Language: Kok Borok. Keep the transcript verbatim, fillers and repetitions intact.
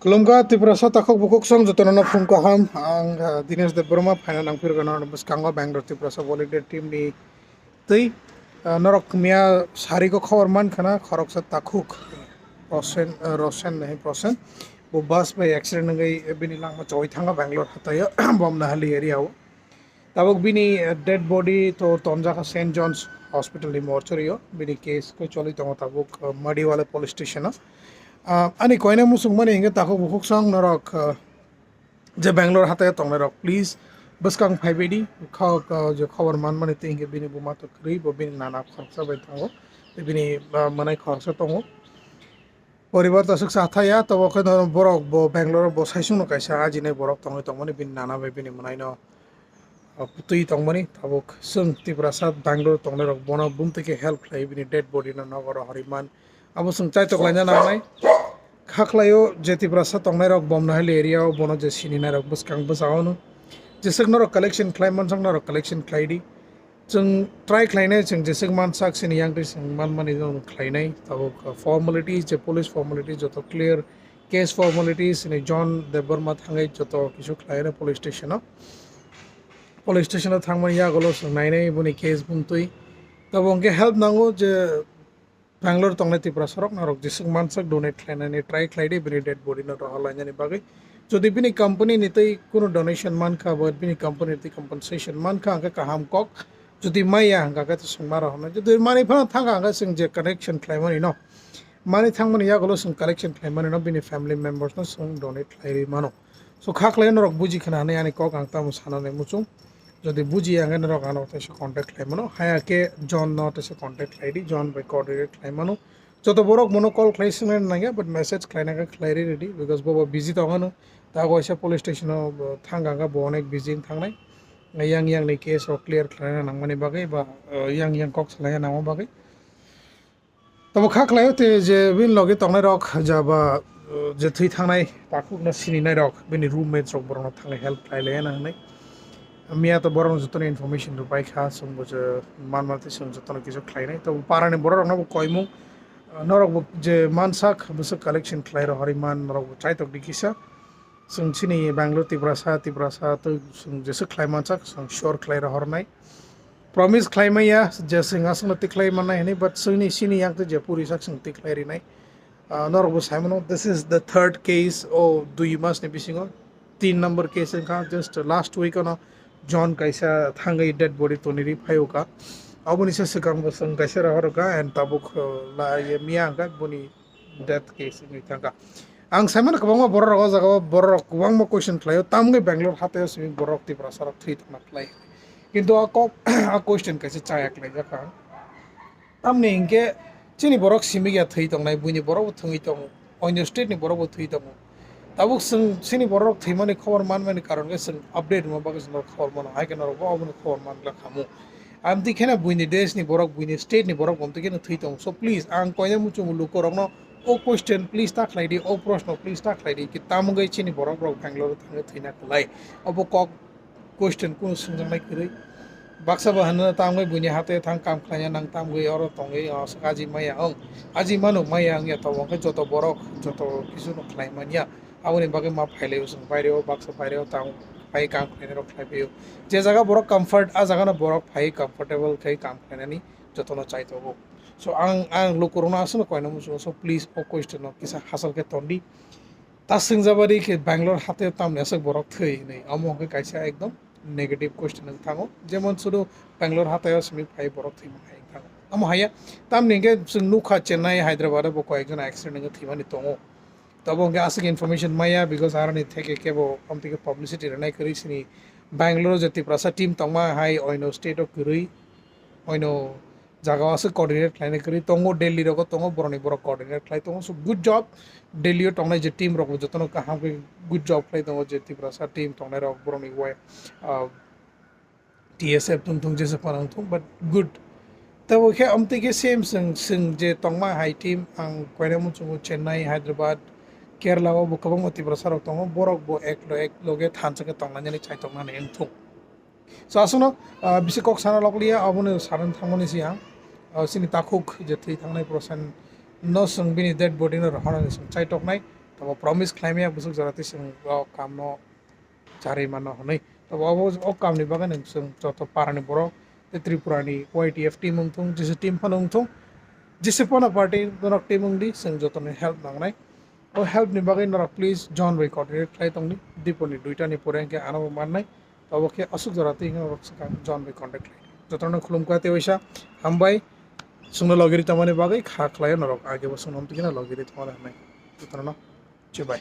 Khulumkha Tiprasa takhuk bukhuk song jotono no phung kaham. Ang, ah, Dinesh Debbarma phaina nangphirgano bwskango Bangalore Tiprasa volunteer team ni twi, ah, norok miya sariko khobor mankhana khoroksa takhuk Rosen, ah, Rosen nahi Prosen. Bo bus bai accident wngwi bini langma choi thanga Bangalore hataio Bomnahali area o. Tabuk bini, eh, dead body to tonjaka Saint John's Hospital ni mortuary o. Bini case khe choli tongo tabuk, eh, Madiwala police station o. Ah, ani koina muchung mani hinkhe takhuk bukhuk song norok, eh, je Bangalore hatai tongnai rok, please bwskang phaibaidi. Kha, kha, je khobor manmani twi hinkhe bini buma to kwrwi, bo bini nana khoroksa bai tongo. Tei bini, ah, mwnai khoroksa tongo. Poribar ta swk sa thaya, tobo khe no borok bo Bangalore bo saisung no kaisa ajinai borok tongwi tongmani bini nana bai bini mwnai no, ah, putwi tongmani. Tabuk swng Tiprasa Bangalore tongnai rok bono bumtwi khe help khlai bini dead body no nogo rohorwi man. Abo swng chaitok laina nangnai. Kha khlaio je Tiprasa tongnai rok Bomnahali area o bono je sininai rok bwskang bwsa o no. Jeswk norok collection khlai mansok norok collection khlai di. Chwng try khlainai, chwng jeswk mansak sini yang twi chwng manmani no khlainai. Tabuk formalities, je police formalities joto clear, case formalities sini John Debbarma thangwi joto kisu khlainai police station o. Police station o thangmani yagulo chwng nainai boni case bumtwi. Tabuk hwnkhe help nango je Bangalore tongnai Tiprasa rok norok jeswk mansak donate khlainani try khlai di, bini dead body no rohor lainani bagwi. Jodi bini company ni tei kunu donation mankha, ba bini company ni tei compensation mankha, hwnkhe kaham kok. Jodi maya, hwnkha khe to chwng ma rohornai. Jodi manwi phano thangkha, hwnkhe chwng je collection khlaimani no, manwi thangmani yagulo chwng collection khlaimani no, bini family members no chwng donate khlaiwi mano. So, kha khlai norok buji khna hinwi ani kok ang tamo sanani muchung. Jodi buji ya hwnkhe norok ano teisa contact khlai mano. Haya khe John no teisa contact khlai di, John bai coordinate khlai mano. Joto borok bono call khlai swngnai nangya, but message khlaina khe khlai ri ridi, because bo bo busy tong ano. Ta kaisa police station o, uh, thang kha bo onek busy wng thangnai. Yang yang ni case rok clear khlaina nangmani bagwi ba, uh, yang yang kok salaina nangma bagwi. Tamo kha khlaio te je bini logi tongnai rok ja ba, uh, je thwi thangnai takhuk no sininai rok bini roommates rok borok no thangwi help khlai lai na hinwi. Miya to borok no jotono information rw pai kha, chwng bo je man mantwi chwng jotono kisu khlai nai. To para ni borok rok no bo koimung, uh, norok bo je mansak bwswk collection khlai rohorwi man norok bo chaitok di kisa. Chwng chini Bangalore Tiprasa, Tiprasa to chwng jeswk khlai mansak chwng sure khlai rohornai. Promise khlai maya je chwng aswkno tikhlai mannai hinwi, but chwngni sini yang twi je puri sak chwng tikhlai rinai. Ah, norok bo sai mano, this is the third case o dui mas ni bisingo. Tin number case wngkha, just last week ono John kaisa thangwi dead body tonwi ri phai o kha. Aboni se swkang bo chwng kaisa rohor kha and tabuk, uh, la ye miya hwnkha boni death case wngwi thangkha. Ang sai mano kwbangma borok rok o jaga o borok rok kwbangma question khlaio, tamni Bangalore hatai o simi borok Tiprasa rok thwi tongna khlai. Kintu a kok, a question kaisa chaya khlai jak ang. Tamni hinkhe chini borok simi ya thwi tongnai, buini borok bo thwi tongo, onyo state ni borok bo thwi tongo. Tabuk chwng chini borok thwimani khobor manmani karon khe chwng update rwma bagwi chwng norok khobor mano, hai khe norok bo obono khobor man glak khamu. Amtwi kheno buini desh ni borok, buini state ni borok bo amtwi kheno thwi tongo. So please, ang koina muchungo luku rokno o question please ta khlai di, o proshno please ta khlai di, ki tamo wngwi chini borok rok Bangalore thangwi thwina kwlai. Obo kok question kunu swngjaknai kwrwi. Baksa bo hwnna tamgwi buini hate thang kam khlaina nang tamgwi oro tongwi o swk aji maya wng. Aji mano maya wngya tongo hwnkhe joto borok joto kisu no khlai manya. Aboni bagwi ma phailai o chwng baire o baksa baire o tang pai kam khlainai rok khlai phaio. Je jaga borok comfort, a jaga no borok phai comfortable khai kam khlainani jotono chai tongo. So ang, ang lukurokno aswkno koina muchungo, so please o question no kisa hachal khe tondi. Ta swngjabadi khe Bangalore hatai o tamni aswk borok thwi hinwi, omo hwnkhe kaisa ekdom negative question wng thango, jemon sudu Bangalore hatai o simi phai borok thwima hai wng thango. Omo haiya, tamni hwnkhe chwng nukha Chennai, Hyderabad o bo koyekjon accident wngwi thwimani tongo. Tobo hwnkhe aswk information maya, because aroni theke kebo amtwi khe publicity rwnai kwrwi sini Bangalore o je Tiprasa team tongma hai oino state o kwrwi, oino jaga o aswk coordinate khlainai kwrwi tongo, Delhi rogo tongo, borokni borok coordinate khlai tongo. So good job, Delhi o tongnai je team rok bo jotono kaham khe good job khlai tongo, je Tiprasa team tongnai rok borokni wai, ah, T S F tong thung, jesa phano wng thung, but good. Tabo khe amtwi khe same chwng, chwng je tongma hai team, ang koina muchungo Chennai, Hyderabad, Kerala o bo kwbangma Tiprasa rok tongo, borok bo ek lo, ek loge thansa khe tongnani, chai tongnani wng thung. So aswkno, ah, bisi kok sana lokliya, abono sana thangmani si ang, ah, chini takhuk je thwi thangnai Prosen no chwng bini dead body no rohornani chwng chai toknai. Tabo promise khlaimaya bwswk jora twi chwng o kamno charwi mano hwnwi. Tabo abo o kamni bagwi nwng chwng joto parani borok tei Tripurani Y T F team wngthung, G C team phano wngthung, G C phano party norok team wngdi, chwng jotoni help nangnai. O help ni bagwi norok please John bai contact khlai tongdi. Diponi duitani pore hwnkhe ano bo mannai. Tabo khe aswk jora twi hwnwi norok swkang John bai contact khlai. Jotono khulumkha tei waisa hambai. Chwngno logiri tongmani bagwi kha khlaio norok. Age bo chwngno hamtwi kheno logiri tongmani hwnwi. Jotono chubai.